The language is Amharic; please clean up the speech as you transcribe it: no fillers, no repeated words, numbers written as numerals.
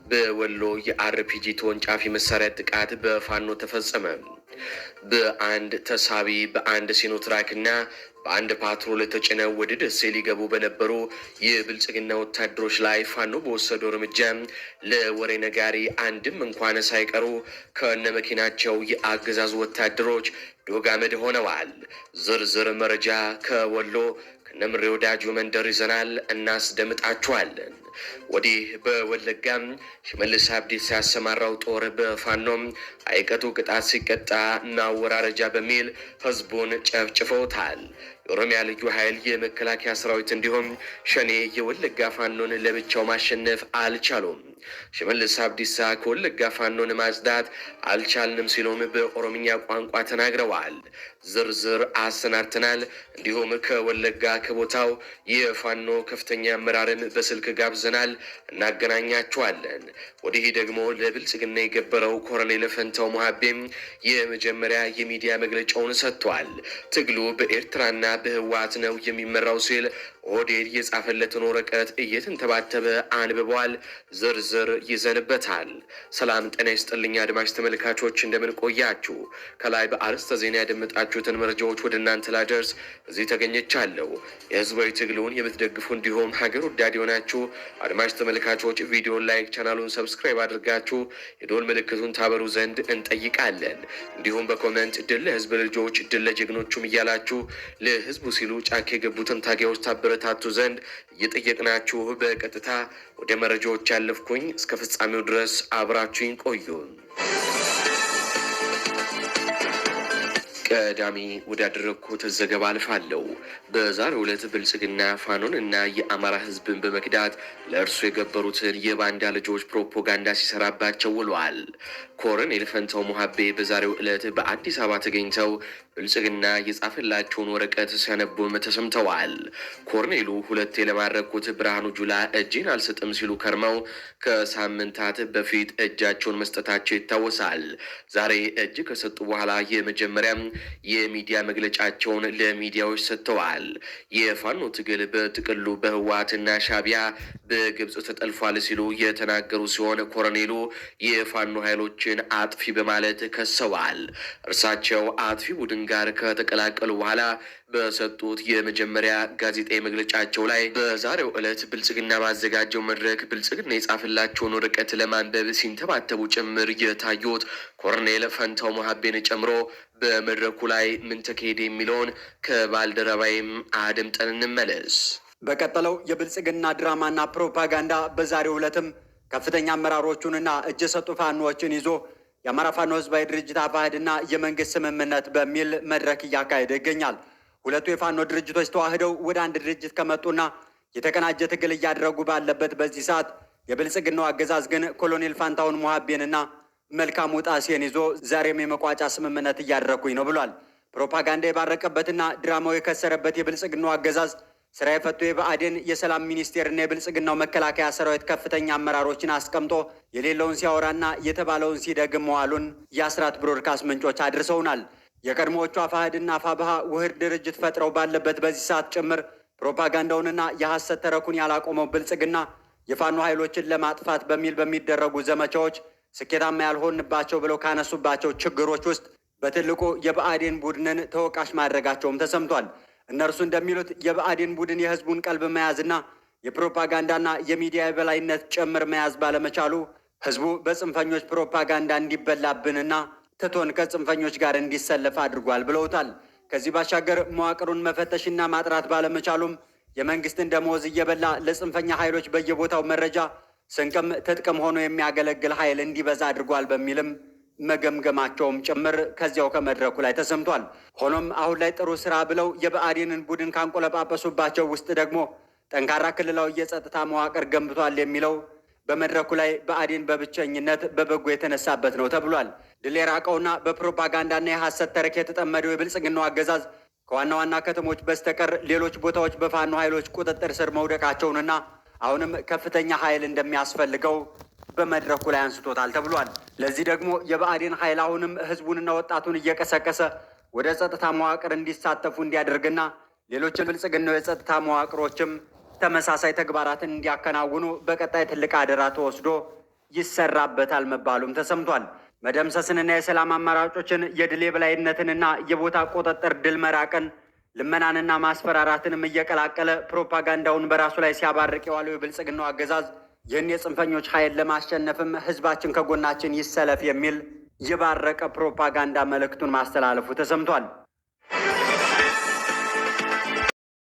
በወሎ የአርፒጂ ተወንጫፊ መሳሪያ ጥቃት በፋኖ ተፈጸመ። በአንድ ተሳቢ፣ በአንድ ሲኖትራክና በአንድ ፓትሮል ተጭነው ወደ ደሴ ሊገቡ በነበሩ የብልጽግና ወታደሮች ላይ ፋኖ በወሰደው እርምጃ ለወሬ ነጋሪ አንድም እንኳን ሳይቀሩ ከነመኪናቸው የአገዛዙ ወታደሮች ዶግ አመድ ሆነዋል። ዝርዝር መረጃ ከወሎ ከነምሬ ወዳጁ መንደር ይዘናል፣ እናስደምጣችኋለን። ወዲህ በወለጋም ሽመልስ አብዲሳ ያሰማራው ጦር በፋኖም አይቀጡ ቅጣት ሲቀጣ ማወራረጃ በሚል ህዝቡን ጨፍጭፈውታል። የኦሮሚያ ልዩ ኃይል፣ የመከላከያ ሰራዊት እንዲሁም ሸኔ የወለጋ ፋኖን ለብቻው ማሸነፍ አልቻሉም። ሽመልስ አብዲሳ ከወለጋ ፋኖን ማጽዳት አልቻልንም ሲሉም በኦሮምኛ ቋንቋ ተናግረዋል። ዝርዝር አሰናድተናል። እንዲሁም ከወለጋ ከቦታው የፋኖ ከፍተኛ አመራርን በስልክ ጋብዘናል፣ እናገናኛቸዋለን። ወዲህ ደግሞ ለብልጽግና የገበረው ኮሎኔል ፈንታው ሙሀቤም የመጀመሪያ የሚዲያ መግለጫውን ሰጥቷል። ትግሉ በኤርትራና በህወሓት ነው የሚመራው ሲል ኦህዴድ የጻፈለትን ወረቀት እየተንተባተበ አንብቧል። ዝርዝር ይዘንበታል። ሰላም ጤና ይስጥልኝ አድማጭ ተመልካቾች፣ እንደምን ቆያችሁ? ከላይ በአርዕስተ ዜና ያደመጣችሁትን መረጃዎች ወደ እናንተ ላደርስ እዚህ ተገኝቻለሁ። የህዝባዊ ትግሉን የምትደግፉ እንዲሁም ሀገር ወዳድ የሆናችሁ አድማጭ ተመልካቾች ቪዲዮን like፣ ቻናሉን subscribe አድርጋችሁ የደወል ምልክቱን ታበሩ ዘንድ እንጠይቃለን። እንዲሁም በ comment ድል ለህዝብ ልጆች፣ ድል ለጀግኖቹም እያላችሁ ለህዝቡ ሲሉ ጫካ የገቡትን ታጋዮች ታበረታቱ ዘንድ እየጠየቅናችሁ በቀጥታ ወደ መረጃዎች ያለፍኩኝ፣ እስከ ፍጻሜው ድረስ አብራችሁኝ ቆዩ። ቀዳሚ ወዳደረግኩት ዘገባ አልፋለሁ። በዛሬው ዕለት ብልጽግና ፋኖን እና የአማራ ሕዝብን በመክዳት ለእርሱ የገበሩትን የባንዳ ልጆች ፕሮፓጋንዳ ሲሰራባቸው ውሏል። ኮሎኔል ፈንታው ሙሀቤ በዛሬው ዕለት በአዲስ አበባ ተገኝተው ብልጽግና የጻፈላቸውን ወረቀት ሲያነቡም ተሰምተዋል። ኮሎኔሉ ሁለቴ ለማረኩት ብርሃኑ ጁላ እጄን አልሰጥም ሲሉ ከርመው ከሳምንታት በፊት እጃቸውን መስጠታቸው ይታወሳል። ዛሬ እጅ ከሰጡ በኋላ የመጀመሪያም የሚዲያ መግለጫቸውን ለሚዲያዎች ሰጥተዋል። የፋኖ ትግል በጥቅሉ በህወሓትና ሻቢያ በግብፅ ተጠልፏል ሲሉ የተናገሩ ሲሆን ኮሎኔሉ የፋኖ ኃይሎችን አጥፊ በማለት ከሰዋል። እርሳቸው አጥፊ ቡድን ጋር ከተቀላቀሉ በኋላ በሰጡት የመጀመሪያ ጋዜጣዊ መግለጫቸው ላይ በዛሬው ዕለት ብልጽግና ባዘጋጀው መድረክ ብልጽግና የጻፈላቸውን ወረቀት ለማንበብ ሲንተባተቡ ጭምር የታዩት ኮሎኔል ፈንታው ሙሀቤን ጨምሮ በመድረኩ ላይ ምን ተካሄደ የሚለውን ከባልደረባይም አድምጠን እንመለስ። በቀጠለው የብልጽግና ድራማና ፕሮፓጋንዳ በዛሬው ዕለትም ከፍተኛ አመራሮቹንና እጅ የሰጡ ፋኖዎችን ይዞ የአማራ ፋኖ ህዝባዊ ድርጅት አፋሕድና የመንግስት ስምምነት በሚል መድረክ እያካሄደ ይገኛል። ሁለቱ የፋኖ ድርጅቶች ተዋህደው ወደ አንድ ድርጅት ከመጡና የተቀናጀ ትግል እያደረጉ ባለበት በዚህ ሰዓት የብልጽግናው አገዛዝ ግን ኮሎኔል ፋንታውን ሙሀቤንና መልካሙ ጣሴን ይዞ ዛሬም የመቋጫ ስምምነት እያደረኩኝ ነው ብሏል። ፕሮፓጋንዳ የባረቀበትና ድራማው የከሰረበት የብልጽግናው አገዛዝ ስራ የፈቱ የብአዴን የሰላም ሚኒስቴርና የብልጽግናው መከላከያ ሰራዊት ከፍተኛ አመራሮችን አስቀምጦ የሌለውን ሲያወራና የተባለውን ሲደግም መዋሉን የአስራት ብሮድካስት ምንጮች አድርሰውናል። የቀድሞዎቹ አፋሕድና አፋብሃ ውህድ ድርጅት ፈጥረው ባለበት በዚህ ሰዓት ጭምር ፕሮፓጋንዳውንና የሐሰት ተረኩን ያላቆመው ብልጽግና የፋኖ ኃይሎችን ለማጥፋት በሚል በሚደረጉ ዘመቻዎች ስኬታማ ያልሆንባቸው ብለው ካነሱባቸው ችግሮች ውስጥ በትልቁ የብአዴን ቡድንን ተወቃሽ ማድረጋቸውም ተሰምቷል። እነርሱ እንደሚሉት የብአዴን ቡድን የህዝቡን ቀልብ መያዝና የፕሮፓጋንዳና የሚዲያ የበላይነት ጭምር መያዝ ባለመቻሉ ህዝቡ በጽንፈኞች ፕሮፓጋንዳ እንዲበላብንና ትቶን ከጽንፈኞች ጋር እንዲሰለፍ አድርጓል ብለውታል። ከዚህ ባሻገር መዋቅሩን መፈተሽና ማጥራት ባለመቻሉም የመንግስትን ደመወዝ እየበላ ለጽንፈኛ ኃይሎች በየቦታው መረጃ፣ ስንቅም ትጥቅም ሆኖ የሚያገለግል ኃይል እንዲበዛ አድርጓል በሚልም መገምገማቸውም ጭምር ከዚያው ከመድረኩ ላይ ተሰምቷል። ሆኖም አሁን ላይ ጥሩ ስራ ብለው የብአዴንን ቡድን ካንቆለጳጰሱባቸው ውስጥ ደግሞ ጠንካራ ክልላዊ የጸጥታ መዋቅር ገንብቷል የሚለው በመድረኩ ላይ ብአዴን በብቸኝነት በበጎ የተነሳበት ነው ተብሏል። ድል የራቀውና በፕሮፓጋንዳና የሐሰት ተረክ የተጠመደው የብልጽግናው አገዛዝ ከዋና ዋና ከተሞች በስተቀር ሌሎች ቦታዎች በፋኖ ኃይሎች ቁጥጥር ስር መውደቃቸውንና አሁንም ከፍተኛ ኃይል እንደሚያስፈልገው በመድረኩ ላይ አንስቶታል ተብሏል። ለዚህ ደግሞ የብአዴን ኃይል አሁንም ህዝቡንና ወጣቱን እየቀሰቀሰ ወደ ጸጥታ መዋቅር እንዲሳተፉ እንዲያደርግና ሌሎች ብልጽግናው የጸጥታ መዋቅሮችም ተመሳሳይ ተግባራትን እንዲያከናውኑ በቀጣይ ትልቅ አደራ ተወስዶ ይሰራበታል መባሉም ተሰምቷል። መደምሰስንና የሰላም አማራጮችን፣ የድል የበላይነትንና የቦታ ቁጥጥር ድል መራቅን፣ ልመናንና ማስፈራራትንም እየቀላቀለ ፕሮፓጋንዳውን በራሱ ላይ ሲያባርቅ የዋለው የብልጽግናው አገዛዝ ይህን የጽንፈኞች ኃይል ለማሸነፍም ህዝባችን ከጎናችን ይሰለፍ የሚል የባረቀ ፕሮፓጋንዳ መልእክቱን ማስተላለፉ ተሰምቷል።